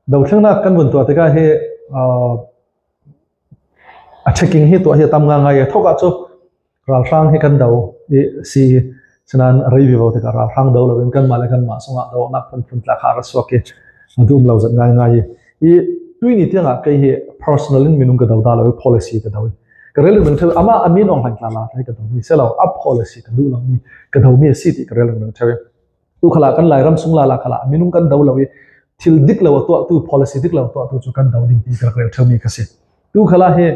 Dothlennak kan vun tuah tikah hi a checking hi tuah hi a tam ngangai i thawk ah cu ralhrang hi kan do i si sinain a rei vivo tikah ralhrang do loin kanmah le kanmah sungah donak phunphun tla kha a ra suak i a dum lo zat ngaingai i i tuini tiangah kei hi personal in minung ka do da lo i policy ka do i ka rel ning theu amah a min ong hlain tla la ka do mi se lo a policy ka duh lo mi ka do mi a si ti ka rel ning theu. Tu khala kan Lairam sung lala khala minung kan do lo i thil dik lo a tuahtu, policy dik lo a tuahtu cu kan do ding ti ka rak rel ṭheumi ka si. Tu khala hi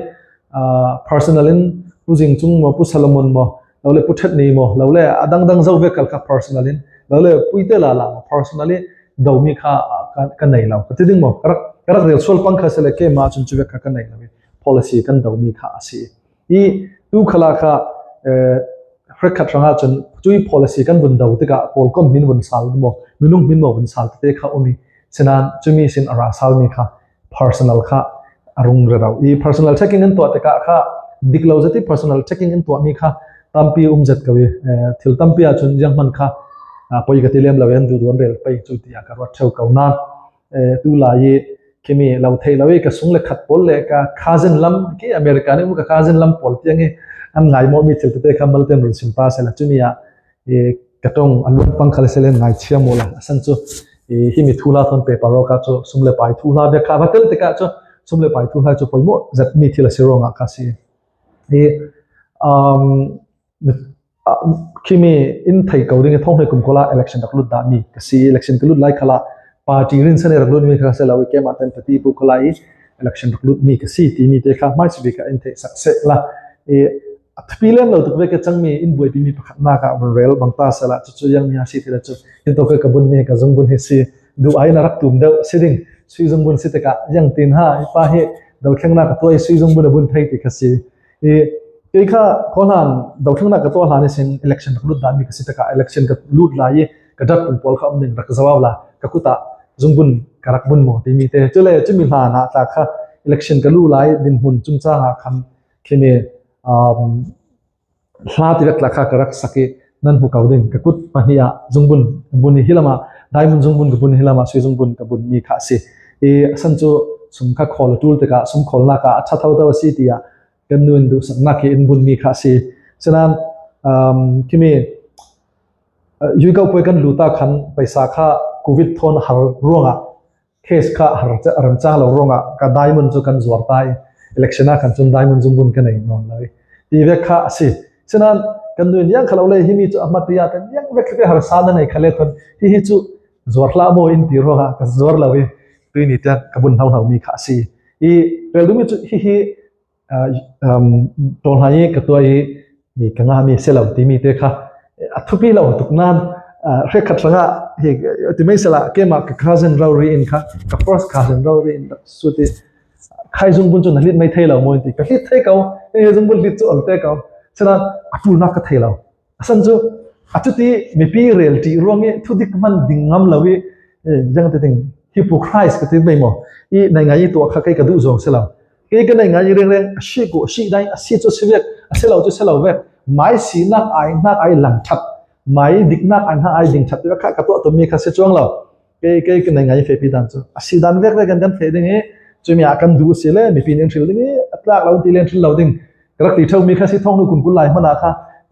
personal in Pu Zing Cung maw, Pu Solomon maw, lo le Pu Ṭhet Ni maw, lo le a dangdang zo ve kal kha personal in, lo le Puite la la maw personal i domi kha ka nei lo. Ka ti ding maw? Ka rak rel sual pang kha se le keimah cun cu ve kha ka nei lo i policy kan domi kha a si. I tu khala kha hrekhat hrangah cun cui policy kan vun do tikah pawlkom min vun sal maw, minung min maw vun sal tete kha um i sinan cumi sin a ra salmi kha personal kha a rung rero i personal checking in tuah tikah kha dik lo zati personal checking in tuahmi kha tampi um zet ko i thil tampi ahcun jiang hman kha poi ka ti lem lo in du duan rel pei cu tiah ka ruat theo ko na. Tu lai i khimi lo thei lo i ka sung le khat pawl le ka cousin lam ki America nih ka cousin lam pawl tiang i an ngai mo mi thil tete kha malten run sim ta sela. Chumi ah ka tong an lung pang khal selen ngai chia mo la asan chu hi mi thula thon paper ro ka chu sum le pai thu hla ve kha va tel tikah chu sum le pai thu hla chu poimo zat mi thil a si ronga ka si i Khimi in thei ko ding i thong kum kola election rak lut dah mi ka si. Election ka lut lai khala party rin san rak lut mi kha se lo i kema ten pati pu kola i election rak lut mi ka si ti mi te kha mai si ka in thei sak se la. I a thupi lem lo tuk ve ka chang mi in buai pi mi pakhat na ka vun rel bang ta sala chu chu yang mi ha si ti la chu hin to ka ka bun mi ka zung bun hi si du ai na rak tum deuh si ding sui zung bun si te ka yang tin ha i pa hi do thleng na ka tuai sui zung bun a bun thei ti kha si. I kei kha kawhlan dothlennak ka tuah hlan isin election rak lut dahmi ka si tikah election ka lut lai i ka dat pun pawl kha um ning rak zawau la ka kut ah zungbun ka rak bun maw timi te cule cumi hlan ah tla kha election ka lu lai dinhmun cungcang ah khan khimi hla ti rak tla kha ka rak sak i nan hmu ko ding ka kut pahnih ah zungbun ka bun i hi lamah diamond zungbun ka bun i hi lamah sui zungbun ka bun mi kha a si i asan cu sum kha khawl a tul tikah sum khawlnak ah a ṭha tho a si tiah kan nu in duhsaknak he in bun mi kha a si. Sinan khimi Yuko puai kan luta khan paisa kha covid thon har ruangah case kha har ram chang lo ruangah ka diamond cu kan zuar ta i election ah khan cun diamond zungbun ka nei non lo i ti vek kha a si. Sinan kan nu in yang khalo le himi cu ahmat ria kan yang vek ke har sa na nei khale khon hi hi cu zuar hlah maw in ti ruangah ka zuar lo i tuini tiang ka bun hno hno mi kha a si. I rel dumi cu hihi ṭawl i ka tuah i ka ngami si lo timi te kha a thupi lo tuk nain hrekhat hrangah hi ti mei sala keimah ka cousin rori in kha ka first cousin rori in rak sut i khai zungbun cu na hlit mei thei lo maw ti ka hlit thei ko he zungbun hlit cu ol te ko sinain a ṭulnak ka thei lo. Asan cu a cuti mipi rel ṭih ruang i thudik hman ding ngam lo i jang te ding hypocrite ka ti mei maw i nai ngai i tuah kha kei ka duh zawng si lo. Kei ka nei ngai reng reng a si ku si dai a si cu si vek a si lo cu si lo vek mai sinak ai nak ai lang that mai diknak ai hna ai ding that kha ka tuah tumi kha si chuang lo. Kei kei ka nei ngai fe pi dan cu a si dan vek vek kan kan fe ding i cumi ah kan duh si le mipi nin hril ding i a tlak lo ti len hril lo ding ka rak ti ṭheumi kha si thong nu kum kul lai hmanh ah kha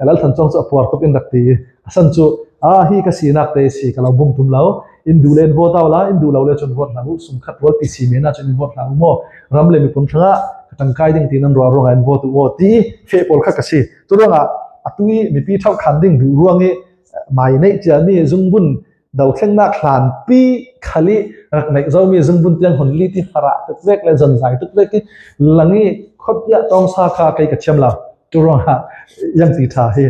Lal Than Cawng cu a puar tuk in rak ti i a san cu a hi ka sinak te si ka lo bung tum lo in duh le in vote la in duh lo le cun vote hlah u sum khat rual ti si men ah cun in vote hlah u maw ram le miphun hrangah ka tangkai ding ti nan ruah ruangah in vote u maw ti fe pawl kha ka si. Cu ruangah atu i mipi ṭhau khan ding duh ruang i mai neih ciami zungbun dothlennak hlanpi khal i rak neih zomi zungbun tiang hun li ti farah tuk vek le zonzai tuk vek i langi khotpiah tawngsa kha kei ka thiam lo. Tu ruangah yang ti tha hi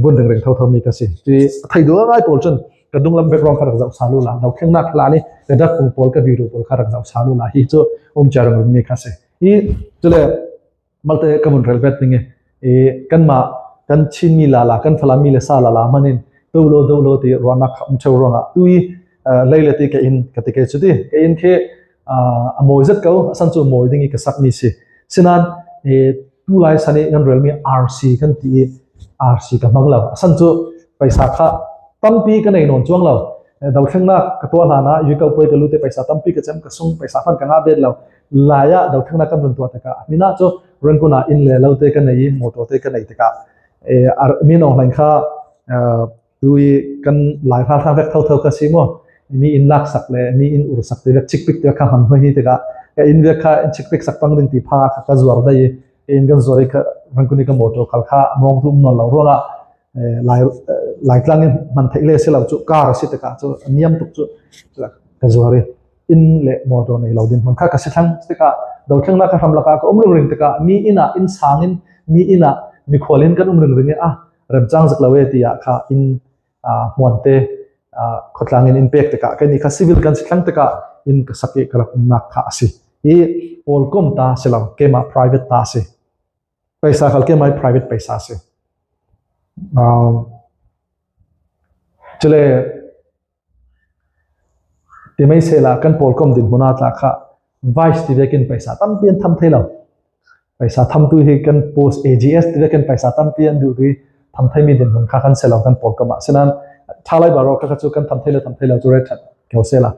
bun ring ring tho tho mi ka si ti thei du ngai pawl cun ka dunglam background kha rak zoh salu la dothlennak hlan i ka dak kung pawl ka video pawl kha rak zoh salu la hi cu um charang mi kha si i cule malte ka vun rel vet ning i kanmah kan Chinmi lala kan Falami le sa lala hman in do lo do lo ti ruahnak kha um theo ruangah tu i lei le ti ka in ka ti ke chu ti ka in khi a mawi zet ko asan cu mawi ding i ka sak mi si. Sinan tu lai san i kan rel mi RC kan ti i RC ka hmang lo. Asan cu paisa kha tampi ka nei nawn chuang lo. Dothlennak ka tuah hlan ah Yukau puai ka lut i paisa tampi ka cem ka sung paisa hmanh ka ngah bet lo. Lai ah dothlennak kan run tuah tikah min ah cu Rangoon ah inn le lo te ka nei i motor te ka nei tikah min Aung Hlaing kha tu i kan Lai hra vek thotho ka si mu. Mi inn lak sak le mi inn ur sak te vek chikpik te kha hman hoi hi tikah ka inn vek kha chikpik sak pang ding ti pha kha ka zuar dai i inn kan zuar i Rangoon i ka motor khal kha mong tu um nawn lo ruangah Lai Laitlang in hman theih le si lo cu kar a si tikah cu a niam tuk cu ka zuar i inn le motor nei lo ding hmun kha ka si thlang tikah dothlennak ka hram lakah ka um ringring tikah mi inn ah inn sang in mi inn ah mikhual in kan um ringring i ah remcang zik lo e tiah kha inn hmuan te khawtlang in in pek tikah kan kha civil kan si thlang tikah inn ka sak i ka rak umnak kha a si hi pawlkom ta si lo keimah private ta si. Paisa khal ke mai private paisa si. Cule timei sela kan pawl kom din hmuna tla kha vice ti vekin paisa tampi an tham thei lo. Paisa tham tu hi kan post AGS ti vekin paisa tampi an duh tu tham thei mi din hmun kha kan selo kan pawl kom ah sinan thalai baro kha chu kan tham thei lo tham thei lo chu re that ko sela.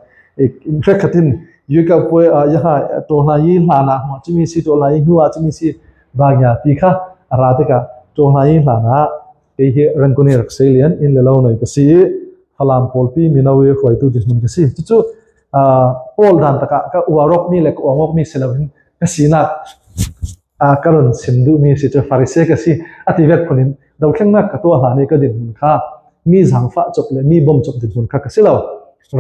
Hre khatin yuka pue yaha to hla yi hla na ma chimi si to hla yi hnu ah chimi si bagya ti kha ra tikah to hla yi hla na kei hi rangkuni rak sei lian in le lo nei ka si falam pawlpi mino i hruaitu dirhmun ka si cucu pawl dan takah ka uarok mi le ka uangok mi si loin ka sinak ka run chim duhmi si cu Farise ka si ati vek phun in dothlennak ka tuah hlan i ka dirhmun kha mi zaangfah cop le mi bawm cop dirhmun kha ka si lo.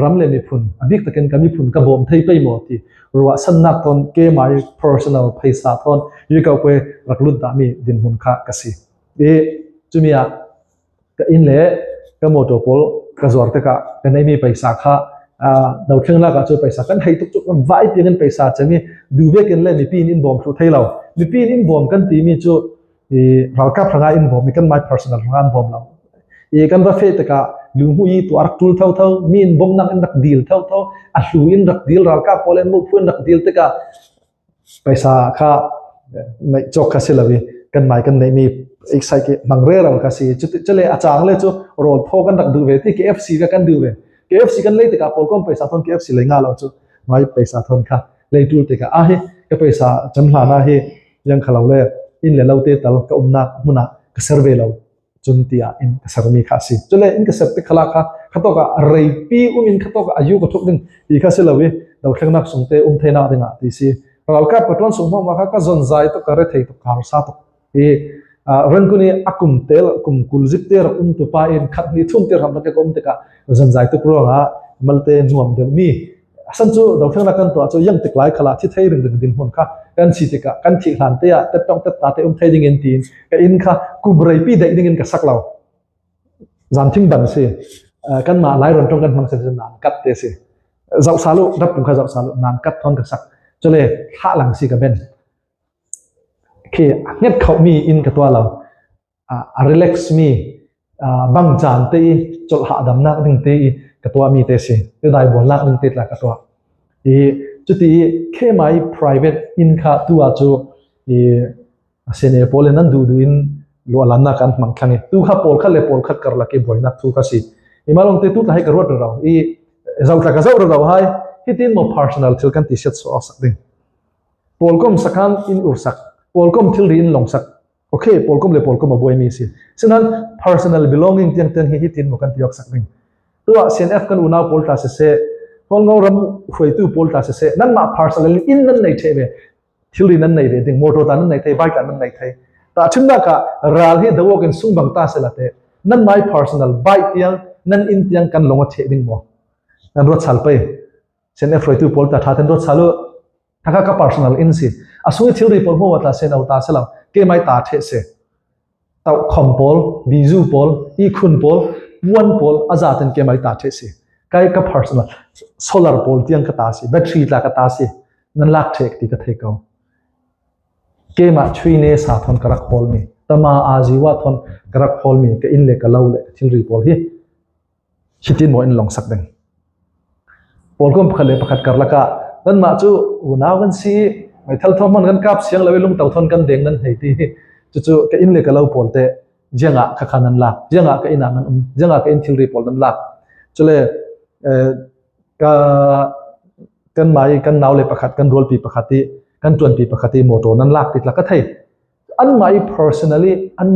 Ram le miphun a bik takin ka miphun ka bawm thei pei maw ti ruahsannak thon ke mai personal phaisa thon yu ko pe rak lut dah mi dinhmun kha ka si. I cumi ah ka inn le ka motor pawl ka zuar tikah ka neimi paisa kha dothlenglak ah cu paisa kan hei tuk tuk vai tiangin paisa cemi duhbek in le mipi in in bawm thlu thei lo mipi in in bawm kan timi cu i ralkap hranga in bawm i kan my personal hranga an bawm lo i kan va fe tikah luhmu i tu rak tul tho tho mi in bawmnak in rak dil tho tho a hlu in rak dil ralkap pawl in mu phu in rak dil tikah Paisa kha neih cawk kha si lo i kan mai kan neihmi excite ki hmang rero kha si. Cule a cang le cu rawl phaw kan rak duh ve ti KFC ka kan duh ve. KFC kan lei tikah pawl kom paisa thon KFC lei nga lo cu mai paisa thon kha lei tul tikah a hi ka paisa cam hlan ah hi yang khalo le inn le lo te tal ka umnak hmun ah ka ser ve lo. Cun tiah inn ka sermi kha a si. Cule inn ka ser tik khala kha khatok ah reipi um in khatok ah ayu ka thuk ding ti kha si lo i dothlennak sung te um thenak ding ah ti si. Ralkap ka tuan sung ma kha ka zon zai tuk ka re thei tuk ka harsa tuk. I rankun i akum tel kum kul zik te rak um tu pa in khat ni thum te ram ka um tikah zon zai tuk ruangah malte nuam deuh mi Asan cu dothlennak kan tuah cu yang tik lai khala thi thei ring ring din hmun kha kan si tikah kan thih hlan te ah tettong tetta te um thei ding in tiin ka inn kha kum reipi deih ding in ka sak lo. Zan thing ban si. Kan mah lai ron tong kan hmang sen nan kat te si. Zau salu rap pung kha zau salu nan kat thon ka sak. Chule thla lang si ka ben. Khi nget khau mi in ka tua lo. A relax mi bang caan te i chawlh hahdamnak ding te i ka tuahmi te si. Dai bualnak ding te tla ka tuah. I cuti i khema i private inn kha tu ah cu i sene pawl in an duh duh in luahlannak an hmang thlang i tu kha pawl khat le pawl khat karlak i buainak thu kha si. I malong te tu tla hi ka ruat ro i zau tla ka zau ro hai hitin mo personal thil kan ti set so sak ding. Pawlkom sakhan in ur sak, pawlkom thilri in long sak, Okay, pawlkom le pawlkom a buaimi si. Sinan personal belonging tiang tiang hi hitin mo kan tiok sak ding. Tuah CNF kan unau pawl ta siseh, Hualngo ram hruaitu pawl ta siseh, nan mah personal in nan nei the ve. Thilri nan nei ve ding, motor ta nan nei thei, bike ta nan nei thei. Ta chimnak ah ral hi dawok in sung bang ta sela te. Nan mai personal bike tiang nan in tiang kan long a the ding mo. Nan ruat sal pei. CNF hruaitu pawl ta tha ten ruat sal u. Haka ka personal in si. A sung i thilri pawl hmu tla se no ta se lo. Ke mai ta the se. Tau khom pawl, bizu pawl, i khun pawl, puan pawl a za ten ke mai ta the si. Kai ka personal solar pawl tiang ka ta si, battery tla ka ta si. Nan lak thek ti ka thei ko. Keimah chui ne sa thon ka rak hawl mi, tama aziwa thon ka rak hawl mi ka inn le ka lo le thilri pawl hi Hitin maw in lawng sak ding. Pawlkom pakhat le pakhat karlak ah nanmah cu unau kan si meithal thawng hmanh kan kap siang lo i lungto thon kan deng nan hei ti. Cucu ka inn le ka lo pawl te jiangah khakha nan lak, jiangah ka inn ah nan um, jiangah ka inn thilri pawl nan lak. Cule Ka kan mai kan nau le pakhat kan rualpi pakhat i kan tuanpi pakhat i motor nan lak ti tla ka thei. An mah i personally an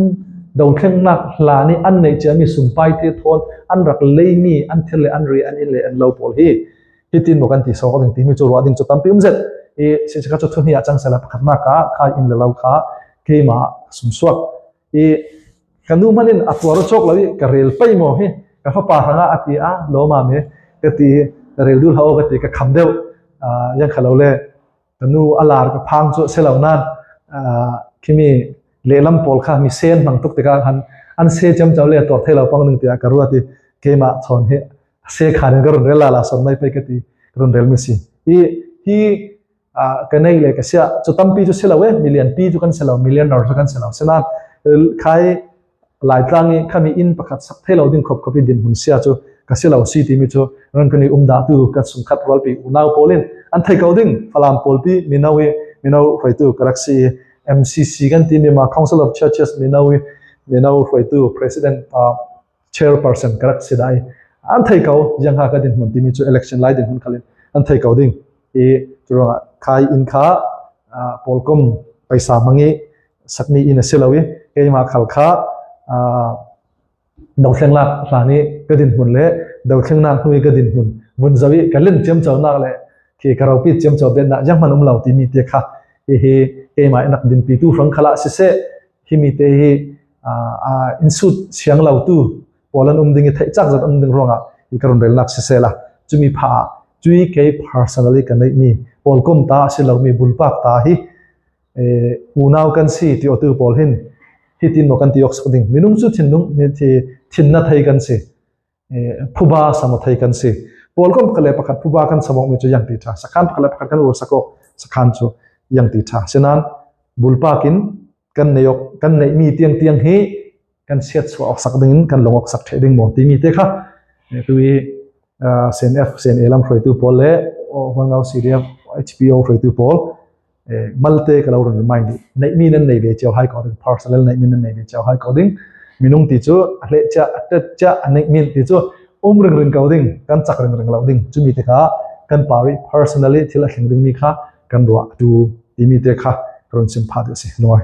dothlennak hlan i an neih ciami sumpai te thawn an rak leimi an thil le an ri an inn le an lo pawl hi hitin maw kan ti sawk ding timi cu ruah ding cu tampi um zet i si ka cu thuni ah cang sela pakhatnak ah kha inn le lo kha keimah sumsuak i ka nu hmanh in a tuar cawk lo i ka rel pei maw hi ka fapa hrangah a ti a lo ma me ka ti ka rel dul ho ka ti ka kham deuh yang khalo le ka nu a lar ka phang cu si lo nain khimi lehlam pawl kha mi sen hmang tuk tikah khan an se cem le tuar thei lo pang ning tiah ka ruat i keimah chawn hi se khan in ka run rel la la son mai pei ka ti ka run rel mi si i hi ka nei le ka sia cu tampi cu si lo e million pi cu kan si lo millionaire cu kan si lo sinain khai Laitlang i khami inn pakhat sak thei lo ding khop khop i dinhmun sia cu ka si lo si timi cu ran kan i um dah tu kan sungkhat rualpi unau pawl in an thei ko ding Falam pawl pi mino i mino hruaitu ka rak si i MCC kan timi ma Council of Churches mino i mino hruaitu president chairperson ka rak si dai an thei ko yang ha ka dinhmun timi cu election lai dinhmun khalin an thei ko ding i curuangah khai inn kha pawlkom paisa hmangi sakmi inn a si lo i keimah khal kha dothlengnak hlan i ka dinhmun le dothlengnak hnu i ka dinhmun vun zo i ka len ciamconak le khi ka ropi ciamco biaknak zeihmanh um lo timi te kha hihi keimah in rak dinpitu hrang khala siseh himi te hi in sut siang lo tu pawl an um ding i theih cak zat um ding ruangah i ka run relnak siseh la cumi pha ah cui kei personally ka neih mi pawl kum ta a si lomi bulpak ta hi unau kan si ti otu pawl hin hitin maw kan ti awk sak ding minung cu thinlung thi thinna thei kan si phuba samo thei kan si pawl kom pakhat le pakhat phuba kan samok mi cu yang ti tha sakhan pakhat le pakhat kan ur sakok sakhan cu yang ti tha sinan bulpak in kan nei ok kan nei mi tiang tiang hi kan siat chuah awk sak ding in kan longok sak the ding maw timi te kha tu i CNF CNA lam hruaitu pawl le Hualngo CDF HPO hruaitu pawl malte ka lo run remind duh neihmi nan nei ve cio hai ko ding personal neihmi nan nei ve cio hai ko ding minung ti cu a hleh chia a tet chia a neihmi ti cu um ring ring ko ding kan chak ring ring lo ding chumi te kha kan pari personally thil a thleng ding mi kha kan ruah tu timi te kha run sim pha du si noi.